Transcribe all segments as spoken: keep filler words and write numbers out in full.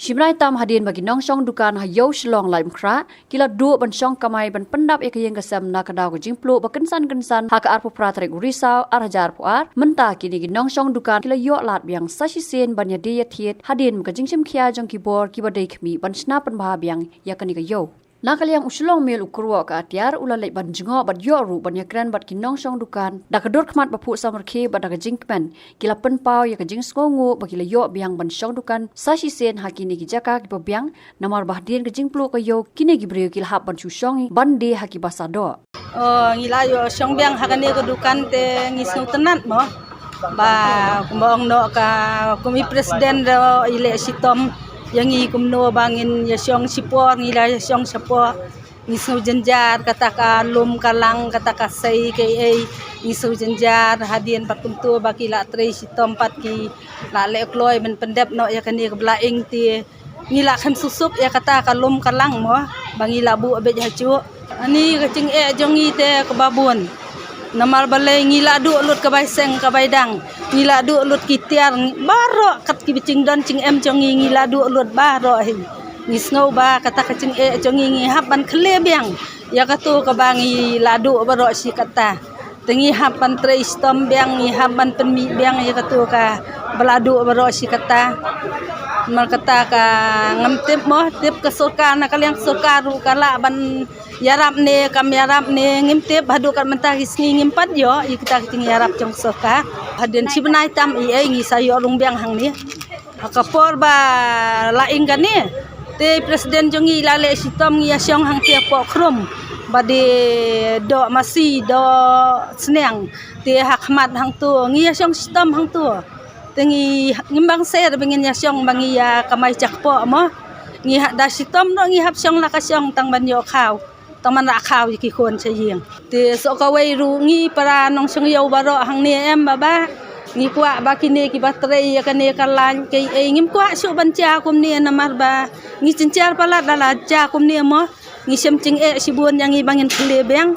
Shi bnai tam hadien ba ki nongshong dukan ha Ïew Shillong Laitumkhrah ki la duh ban shong kamai ban pyndap ïa ka ïing ka sem na ka daw ka jingpluh ba kynsan kynsan ha ka arphew phra tarik u Risaw ar hajar arphew ar, mynta kine ki nongshong dukan ki la ïoh lad biang sa shisien ban ïadie ïathied hadien ba ka jingshim khia jong ki bor kiba dei khmih ban shna pynbha biang ïa kane ka ïew. Na ka liang u Shillong Mail u Kyrwoh ka Atiar u la leit ban jngoh bad ïoh ruh ban ïakren bad ki nongshong dukan da ka dur khmat ba phuh samrkhie bad da ka jingkmen ki la pynpaw ïa ka jingsngewnguh ba ki la ïoh biang ban shong dukan sa shisien ha kine ki jaka kiba biang, namar ba hadien ka jingpluh ka ïew kine ki briew ki la hap ban shu shong ban die ha kiba sah doh. Oh, ngi la ïoh shong biang ha kane ka dukan te ngi sngewtynnat mo. Ba kumba ong noh ka kum i president ruh i leh shitom ïa ngi kumno ba ngin ïa shong shipor, ngi la ïa shong shipor. Ngi sngewjynjar kata ka lum ka lang, kata ka sei kaei, ngi sngewjynjar hadien pat kumto ba ki la trei shitom pat ki la leh kloi ban pyndep noh ïa kane ka bla ing te. Ngi la khlem suk suk ïa kata ka lum ka lang mo ba ngi la buh beit hajuh. Ani ka jingeh jong ngi te kaba bun. Namar balei ngi la duh lut ka bai seng ka bai dang. Ngi la duh lut ki tiar ngi baroh kat ki jingdon jingem jong ngi ngi la duh lut baroh hi. Ngi sngew ba kata ka jingeh jong ngi ngi hap ban khleh biang ïa kato kaba ngi la duh baroh shi katta. Te ngi hap ban trei shitom biang, ngi hap ban pynmih biang ïa kato kaba la duh baroh shi katta. Namar kata ka ngam tip mo, tip ka sorkar, na ka liang sorkar ruh ka lah ban ïarap ne kam ïarap ne ngim tip, haduh kat mynta ki sngi ngim pat ïoh ïa kita ki jingïarap jong sorkar. Hadien shi bnai tam i ei ngi sa ïoh rung biang hangne. Ha ka por ba la ing kane te president jong ngi la leh shitom ngi ïa shong hangtei hapoh khrum ba dei doh masi doh sniang te ha khmat hangto ngi ïa shong shitom hangto. Te ngi ngim bang ser ba ngin ïa shong ba ngi ïa kamai jakpoh mo. Ngi ha da shitom noh ngi hap shong la ka shong tang ban ïoh khaw. Tang ban rah khaw ïa ki khun sha ïing. Te soh kawei ruh ngi para nongshong ïew baroh hangne em baba. Ngi kwah ba kine kiba trei ïa kane ka lait kaei ngim kwah shuh ban jia kumne namar ba ngi jynjar palat da la jia kumne mo. Ngi shem jingeh shibun ïa ngi ba ngin khleh biang.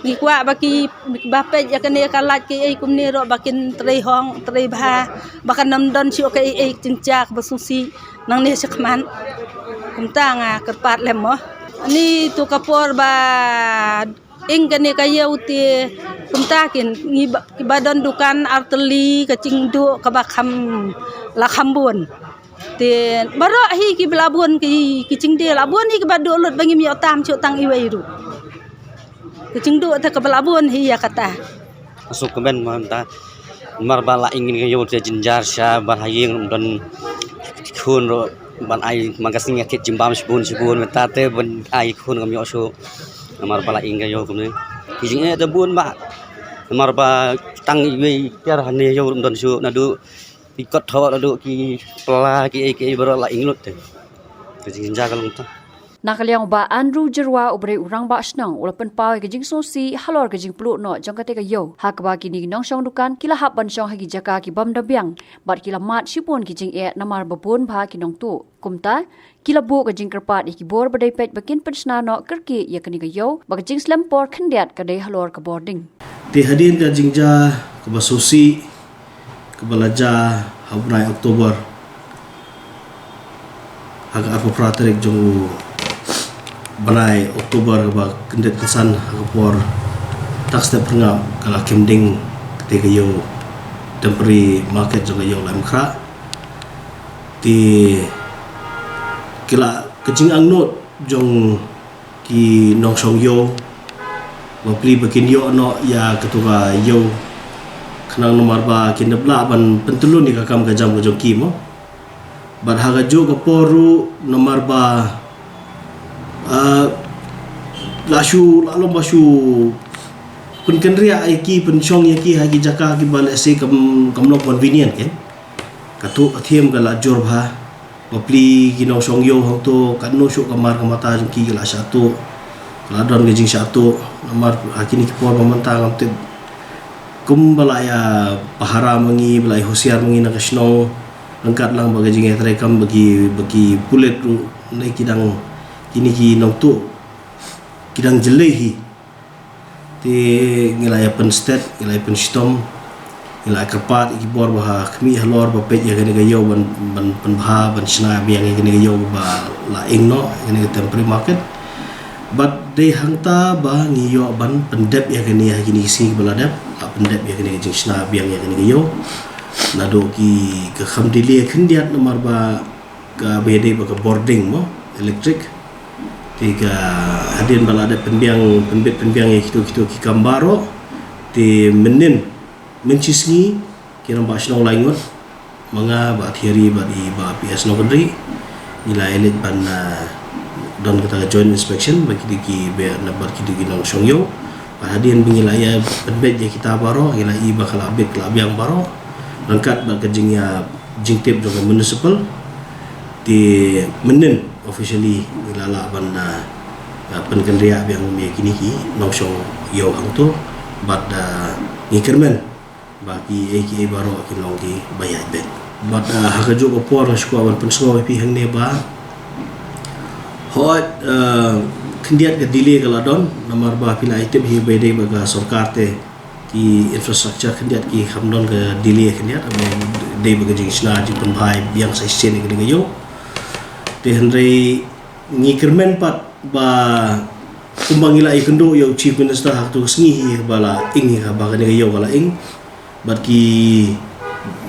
Ngi kwah ba kiba peit ïa kane ka lait kaei kumne ruh ba kin trei hong trei bha ba kan ym don shuh kaei jingja kaba sngewsih. Nangne shakhmat kumta nga kyrpad lem mo. Ani tu ka por ba ing kane ka ïew te kumta kin ngi ba, kiba don dukan artylli ka jingduh kaba kham la kham bun. Te baroh hi kiba la bun ki, ki jingdie la bun hi kiba duh lut ba ngim ïoh tam shuh tang iwei ruh. Ka jingduh te kaba la bun hi ïa kata. Suk kmen mynta. Namar ba la ing ka ïew te jynjar sha ban ha ïing ruh ym don khun ruh ban ai man ka sngi ïa kit jingbam shibun shibun mynta te ban ai khun kam ïoh shuh. Namar ba la ing ka ïew kumne. Ki jingeh te bun ba. Namar ba tang iwei tiar hane ïew ruh ym don shuh naduh ki kot thoh naduh ki pla kiei kiei baroh la ing lut te. Ka jingjynjar ka long ta. Na ka liang u Bah Andrew Jyrwa uba dei u rangbah shnong u la pynpaw ïa ka jingsngewsih halor ka jingpluh noh jong kata ka ïew ha kaba kine ki nongshong dukan ki la hap ban shong ha ki jaka ki bym da biang bad ki la mad shibun ki jingeh namar ba bun bha ki nongtuh. Kumta ki la buh ka jingkyrpad ïa ki bor ba dei peit ba kin pynshna noh kyrkieh ïa kane ka ïew ba ka jingslem por khyndiat ka dei halor ka bording. Te hadien ka jingjia kaba sngewsih kaba la jia ha u bnai October ha ka arphew phra tarik jong u bnai October kaba kyndit kynsan ha ka por tak step phyrngap ka la khim ding kata ka ïew temporary market jong ka ïew Laitumkhrah. Te ki la ka jingangnud jong ki nongshong ïew ba plie ba kin ïoh noh ïa kato ka ïew khnang namar ba kin da lah ban pyntyllun ïa ka kam ka jam ka jong ki mo. Bad ha kajuh ka por ruh namar ba, ah, la shu la long ba shu pynkynriah ïa ki pynshong ïa ki ha ki jaka kiba lehse kam kam long convenient ke. Kato ka thiem ka la jur bha. Ba plie ki nongshong ïew hangto katno shuh ka mar ka mata jong ki ka la shah tuh. Ka la don ka jingshah tuh namar ha kine ki por ba mynta ngam tip kumba la ïa pahara ma ngi ba la ïa husiar ma ngi na ka shnong. Ryngkat lang ba ka jingïatreikam ba ki ba ki pulit ruh ne ki dang kine ki nongtuh ki dang jyllei hi. Te ngi la ïa pynstet ngi la ïa pynshitom. Ngi la kyrpad ïa ki bor ba ha khmih halor ba peit ïa kane ka ïew ban, ban pynbha ban shna biang ïa kane ka ïew ba la ing noh, ïa kane ka temporary market. Bad dei hangta ba ngi ïoh ban pyndep ïa kane ha kine ki sngi ba la dep, la pyndep ïa kane ka jingshna biang ïa kane ka ïew. Naduh ki ka kham delay khyndiat namar ba ka ba ïadei bad ka bording mo, electric. Te ka hadien ba la dep pynbiang, pynbit pynbiang ïa kito kito ki kam baroh. Te mynnin, mynshi sngi, ki rangbah shnong lai ngut, ma nga, Bah Thierry bad i Bah P S Nongkynrih, ngi la ïaleit ban, ah, don kata ka joint inspection bad kito ki, bad kito ki nongshong ïew. Bad hadien ba ngi la ïa pynbeit ïa kita baroh, ngi la i ba ka la bit ka la biang baroh ryngkat bad ka jingïa jingtip jong ka municipal. Te mynnin officially ngi la lah ban, ah, ah, pynkynriah biang ïa kine ki nongshong ïew hangto. Bad, ah, ngi kyrmen ba kiei kiei baroh kin long kiba ïaid beit. Bad, ah, ha kajuh ka por nga sngewkwah ban pynsngew ïa phi hangne ba hooid, ah, khyndiat ka delay ka la don namar ba phi la ïatip hi ba ïadei bad ka sorkar te ki infrastructure khyndiat ki kham don ka delay khyndiat, dei bad ka jingshna jingpynbha biang sa shisien ïa kane ka ïew. Te hynrei ngi kyrmen pat ba kumba ngi la ïakynduh ïa u Chief Minister ha kato ka sngi hi ba la ing hi ba kane ka ïew ka la ing. Bad ki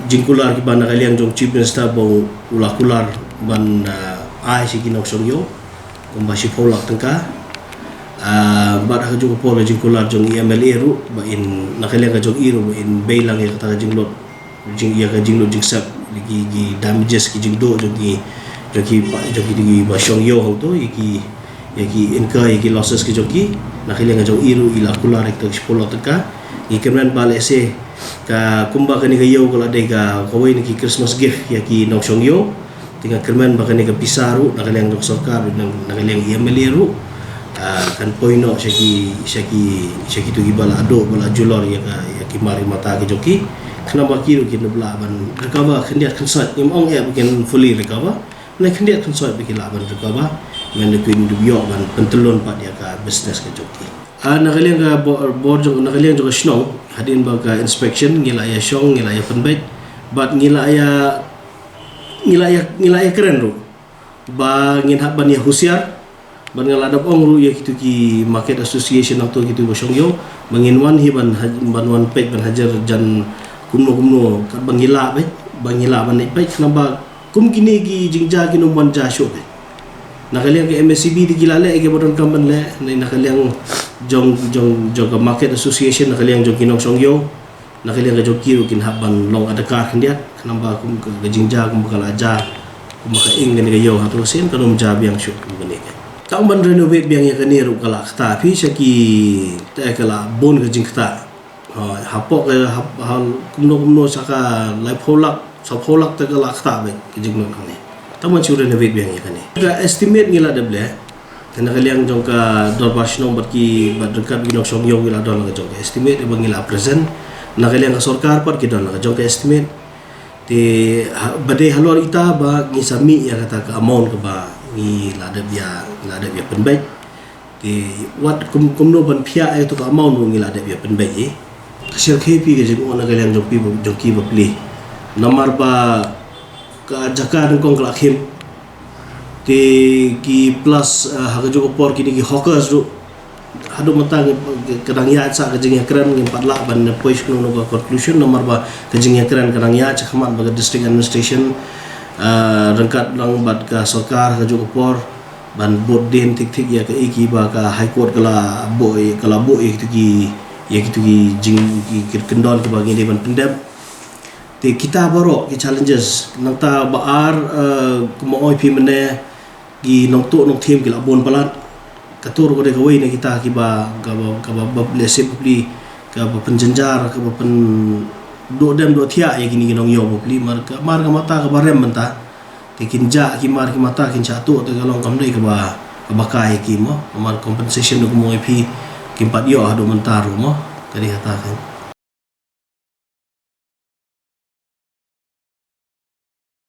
jingkular kiba na ka liang jong Chief Minister ba u la kular ban, ah, ai sha ki nongshong ïew kumba shiphew lak tyngka. Ah, bad ha kajuh ka por ka jingkular jong i M L A ruh ba in na ka liang ka jong i ruh ba in bei lang ïa kata ka jinglut, jing ïa ka jinglut jingsep, ki, ki damages, ki jingduh jong ki, jong ki pa, jong ki, jong kiba shong ïew hangto, ïa ki, ïa ki incur, ïa ki losses ki jong ki. Na ka liang ka jong i ruh i la kular ïa kata ka shiphew lak tyngka. Ngi kyrmen ba lehse ka kumba kane ka ïew ka la dei ka kawei na ki Christmas gift ïa ki nongshong ïew. Te nga kyrmen ba kane ka pisa ruh na ka liang jong sorkar, na, na ka liang i M L A ruh, ah, kan poi noh sha ki, sha ki, sha kito kiba la duh, ba la julor ïa ka, ïa ki mar ïa mata ki jong ki. Khnang ba ki ruh kin ïoh lah ban recover khyndiat khynsoit. Ngim ong eh ba kin fully recover. Hynrei khyndiat khynsoit ba ki lah ban recover. Mynta kin ïoh ban pyntyllun pat ïa ka business ka jong ki. Ah, na ka liang ka bor, bor jong, na ka liang jong ka shnong, hadien ba ka inspection ngi la ïa shong, ngi la ïa pynbeit. Bad ngi la ïa, ngi la ïa, ngi la ïa kren ruh ba ngin hap ban ïa husiar. Bad nga la dep ong ruh ïa kito ki market association hangto, kito ba shong ïew, ba ngin wan hi ban ha-, ban wan peit ban hajar jan kumno kumno katba ngi lah beit, ba ngi lah ban leit peit, khnang ba kum kine ki jingjia kin ym ban jia shuh beit. Na ka liang ka M A C B te ki la leh ïa kiba donkam ban leh, na ka liang jong, jong, jong ka market association, na ka liang jong ki nongshong ïew, na ka liang ka jong ki ruh kin hap ban long adkar khyndiat, khnang ba kum ka, ka jingjia kumba ka la jia, kumba ka ing kane ka ïew ha kato ka sien kan ym jia biang shuh kum kane ka. Tang ban renovate biang ïa kane ruh ka la ktah, phi, sha ki, te ka la bun ka jingktah. Ha, hapoh ka, ha, ha, kumno kumno sha ka laiphew lak, sawphew lak te ka la ktah beit ka jingmut hangne. Tang ban shu renovate biang ïa kane. Ka estimate ngi la dep leh. Te na ka liang jong ka dorbar shnong bad ki, bad ryngkat ki nongshong ïew ngi la don la ka jong ka estimate, ba ngi la present. Na ka liang ka sorkar pat ki don la ka jong ka estimate. Te ha, ba dei halor ita ba ngi sa mih ïa kata ka amount kaba ngi la dep ïa, ngi la dep ïa pynbeit. Te wat kum, kumno ban phiah ïa kato ka amount ruh ngi la dep ïa pynbeit ïa. Ka syrkhei phi ka jingong na ka liang jong phi, jong ki bapli. Namar ba ka jaka nyngkong ka la khim. Te ki plus, ah, ha kajuh ka por kine ki hawkers ruh, haduh mynta ka dang ïaid sa ka jingïakren, ngim pat lah ban poi sha kano kano ka conclusion, namar ba ka jingïakren ka dang ïaid shakhmat bad ka district administration, ah, ryngkat lang bad ka sorkar ha kajuh ka por ban bud dien thik thik ïa kaei kaba ka High Court ka la buh, ka la buh ïa kito ki, ïa kito ki jing, ki, ki kyndon kiba ngi dei ban pyndep. Te kita baroh ki challenges, nangta ba ar, eh, kumba ong ïa phi mynne, ki nongtuh nongthiem ki la bun palat. Kato ruh ka dei kawei na kita kiba, kaba, kaba, ba lehse bapli, kaba pynjynjar, kaba pynduh dem duh thiah ïa kine ki nongïew bapli, mar ka, mar ka mata kaba rem mynta. Te kin jah ki mar ki mata kin shah tuh, te ka long kam dei kaba, kaba kai ïa ki mo. Mar compensation ruh kumba ong ïa phi, kim pat ïoh haduh mynta ruh mo. Ka dei kata kan.